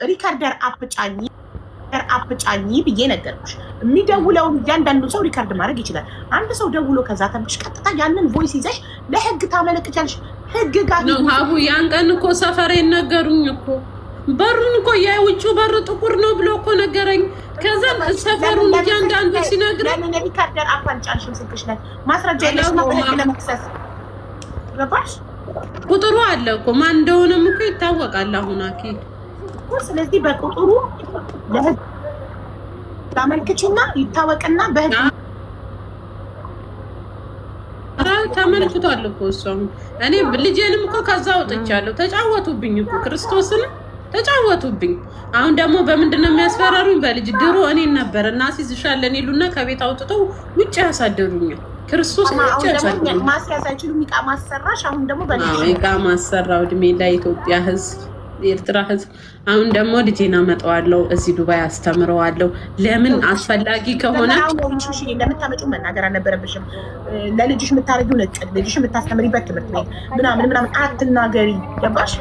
Recorder app ጫኝ፣ app ጫኝ ብዬ ነገርኩሽ። የሚደውለውን እያንዳንዱ ሰው record ማድረግ ይችላል። አንድ ሰው ደውሎ ከዛ ተብሽ ቀጥታ ያንን voice ይዘሽ ለህግ ታመለክቻለሽ። ህግ ጋር ነው ሀቡ። ያን ቀን እኮ ሰፈሬን ነገሩኝ እኮ፣ በሩን እኮ የውጭው በር ጥቁር ነው ብሎ እኮ ነገረኝ። ከዛ ሰፈሩን እያንዳንዱ ሲነግረኝ ለምን recorder app አልጫንሽም ስልክሽ ላይ? ማስረጃ የለሽም በህግ ለመክሰስ፣ ገባሽ? ቁጥሩ አለ እኮ፣ ማን እንደሆነም እኮ ይታወቃል። አሁን አኪ ስለዚህ በቁጥሩ ለህግ ታመልክችና ይታወቅና በህግ ተመልክቷል እኮ እሱ። አሁን እኔ ልጄንም እኮ ከዛ አውጥቻለሁ። ተጫወቱብኝ እኮ፣ ክርስቶስን ተጫወቱብኝ። አሁን ደግሞ በምንድን ነው የሚያስፈራሩኝ? በልጅ። ድሮ እኔን ነበር እናስይዝሻለን ይሉና ከቤት አውጥተው ውጭ ያሳደሩኛል። ክርስቶስ ውጭ ያሳደሩኛል። ማስያዝ አይችሉም። إقامة ማሰራሽ አሁን ደግሞ በልጅ إقامة ማሰራው እድሜ ለኢትዮጵያ ህዝብ፣ የኤርትራ ህዝብ። አሁን ደግሞ ልጄን አመጣዋለሁ፣ እዚህ ዱባይ አስተምረዋለሁ። ለምን አስፈላጊ ከሆነ እንደምታመጪው መናገር አልነበረብሽም። ለልጅሽ የምታደርጊውን እቅድ፣ ልጅሽ የምታስተምሪበት ትምህርት ቤት ምናምን ምናምን አትናገሪ። ገባሽ?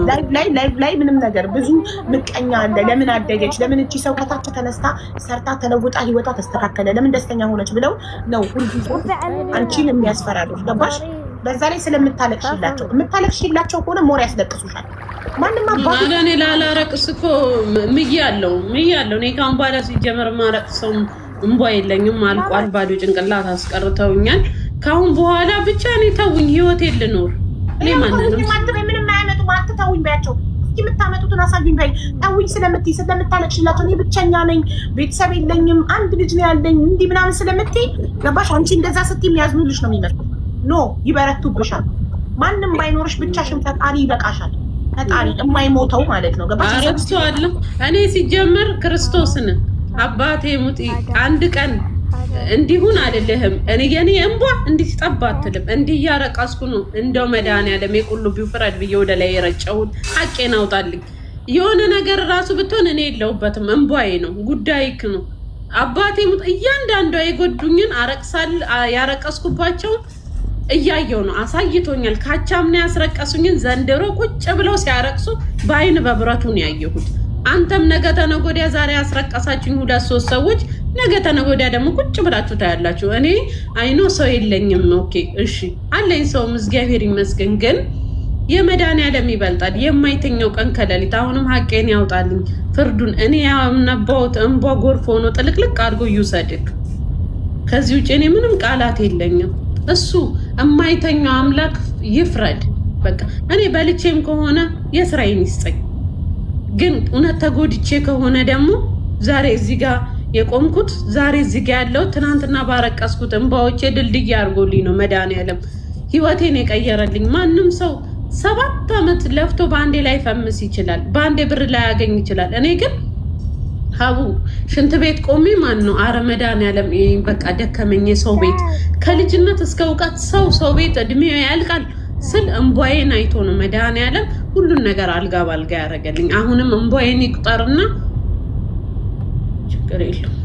Live ላይ፣ live ላይ ምንም ነገር፣ ብዙ ምቀኛ አለ። ለምን አደገች? ለምን እቺ ሰው ከታች ተነስታ ሰርታ ተለውጣ ህይወቷ ተስተካከለ? ለምን ደስተኛ ሆነች? ብለው ነው ሁልጊዜ አንቺን የሚያስፈራሩሽ። ገባሽ? በዛ ላይ ስለምታለቅሽላቸው፣ የምታለቅሽላቸው ከሆነ more ያስለቅሱሻል። ማንም አባቱ እኔ ላላረቅስ እኮ ምያለው ምያለው። እኔ ካሁን በኋላ ሲጀመር ማረቅ ሰው እንቧ የለኝም፣ አልቋል። ባዶ ጭንቅላት አስቀርተውኛል። ካሁን በኋላ ብቻ እኔ ተውኝ፣ ህይወቴን ልኖር። እኔ ማንንም ምንም አያመጡም። አትተውኝ በያቸው እስኪ፣ የምታመጡትን አሳዩኝ በይ። ተውኝ ስለምትይ፣ ስለምታለቅሽላቸው፣ እኔ ብቸኛ ነኝ፣ ቤተሰብ የለኝም፣ አንድ ልጅ ነው ያለኝ እንዲህ ምናምን ስለምትይ፣ ገባሽ? አንቺ እንደዛ ስትይ የሚያዝኑልሽ ነው የሚመስለው። No፣ ይበረቱብሻል። ማንም ባይኖርሽ ብቻሽን ፈጣሪ ይበቃሻል። ፈጣሪ የማይሞተው ማለት ነው። ገባሽ? አረግቼዋለሁ። እኔ ሲጀመር ክርስቶስን አባቴ ሙጢ አንድ ቀን እንዲሁን አልልህም። እኔ የኔ እንቧ እንዲህ ጠብ አትልም። እንዲህ እያረቀስኩ ነው። እንደው መድኃኒዓለም የቁልቢው ፍረድ ብዬ ወደ ላይ የረጨውን ሀቄን አውጣልኝ። የሆነ ነገር ራሱ ብትሆን እኔ የለሁበትም። እንቧዬ ነው፣ ጉዳይክ ነው። አባቴ ሙጥ እያንዳንዷ የጎዱኝን አረቅሳል፣ ያረቀስኩባቸውን እያየው ነው፣ አሳይቶኛል። ካቻምና ያስረቀሱኝን ዘንድሮ ቁጭ ብለው ሲያረቅሱ በአይን በብረቱ ነው ያየሁት። አንተም ነገ ተነገ ወዲያ ዛሬ ያስረቀሳችሁኝ ሁለት ሶስት ሰዎች ነገ ተነገ ወዲያ ደግሞ ቁጭ ብላችሁ ታያላችሁ። እኔ አይኖ ሰው የለኝም። Okay እሺ አለኝ ሰውም እግዚአብሔር ይመስገን። ግን የመድኃኒዓለም ይበልጣል። የማይተኛው ቀን ከሌሊት አሁንም ሀቄን ያውጣልኝ ፍርዱን። እኔ ያነባሁት እንቧ ጎርፍ ሆኖ ጥልቅልቅ አድርጎ ይውሰድክ። ከዚህ ውጭ እኔ ምንም ቃላት የለኝም። እሱ የማይተኛው አምላክ ይፍረድ። በቃ እኔ በልቼም ከሆነ የስራዬን ይስጠኝ። ግን እውነት ተጎድቼ ከሆነ ደግሞ ዛሬ እዚህ ጋር የቆምኩት፣ ዛሬ እዚህ ጋር ያለው ትናንትና ባረቀስኩት እንባዎቼ ድልድይ አድርጎልኝ ነው መድኃኒዓለም ህይወቴን የቀየረልኝ። ማንም ሰው 7 ዓመት ለፍቶ በአንዴ ላይ ፈምስ ይችላል፣ በአንዴ ብር ላይ ያገኝ ይችላል። እኔ ግን ሀቡ ሽንት ቤት ቆሜ ማን ነው አረ መድኃኒዓለም በቃ ደከመኝ፣ የሰው ቤት ከልጅነት እስከ እውቀት ሰው ሰው ቤት እድሜ ያልቃል ስል እንቧዬን አይቶ ነው መድኃኒዓለም ሁሉን ነገር አልጋ ባልጋ ያደረገልኝ። አሁንም እንቧዬን ይቁጠርና ችግር የለውም።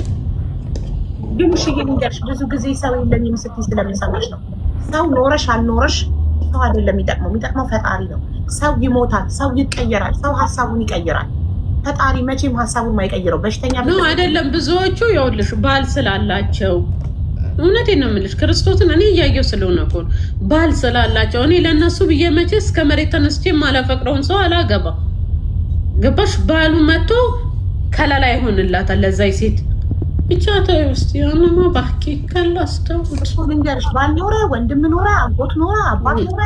ግን እሺ ልንገርሽ፣ ብዙ ጊዜ ሰው የለኝም ስትይ ስለምሰማሽ ነው። ሰው ኖረሽ አልኖረሽ ሰው አይደለም የሚጠቅመው፣ የሚጠቅመው ፈጣሪ ነው። ሰው ይሞታል፣ ሰው ይቀየራል፣ ሰው ሀሳቡን ይቀይራል። ፈጣሪ መቼም ሀሳቡን ማይቀይረው በሽተኛ ነው አይደለም። ብዙዎቹ ይኸውልሽ ባል ስላላቸው፣ እውነቴን ነው የምልሽ፣ ክርስቶስን እኔ እያየሁ ስለሆነ እኮ ነው። ባል ስላላቸው እኔ ለእነሱ ብዬ መቼስ ከመሬት ተነስቼ የማላፈቅረውን ሰው አላገባ። ገባሽ? ባሉ መጥቶ ከለላ ይሆንላታል ለዛ ሴት። ብቻ ተይው እስኪ የሆነማ ባኪ ካላስተውት ልንገርሽ፣ ባል ኖረ፣ ወንድም ኖረ፣ አጎት ኖረ፣ አባት ኖረ፣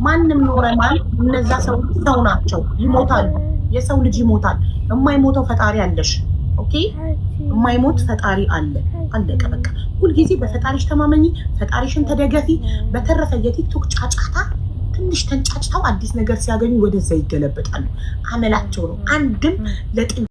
ማንም ኖረ ማለት እነዛ ሰው ሰው ናቸው፣ ይሞታሉ። የሰው ልጅ ይሞታል። የማይሞተው ፈጣሪ አለሽ። Okay፣ የማይሞት ፈጣሪ አለ። አለቀ በቃ። ሁልጊዜ በፈጣሪሽ ተማመኚ፣ ፈጣሪሽን ተደገፊ። በተረፈ የቲክቶክ ጫጫታ ትንሽ ተንጫጭተው አዲስ ነገር ሲያገኙ ወደዛ ይገለበጣሉ። አመላቸው ነው። አንድም ለጥ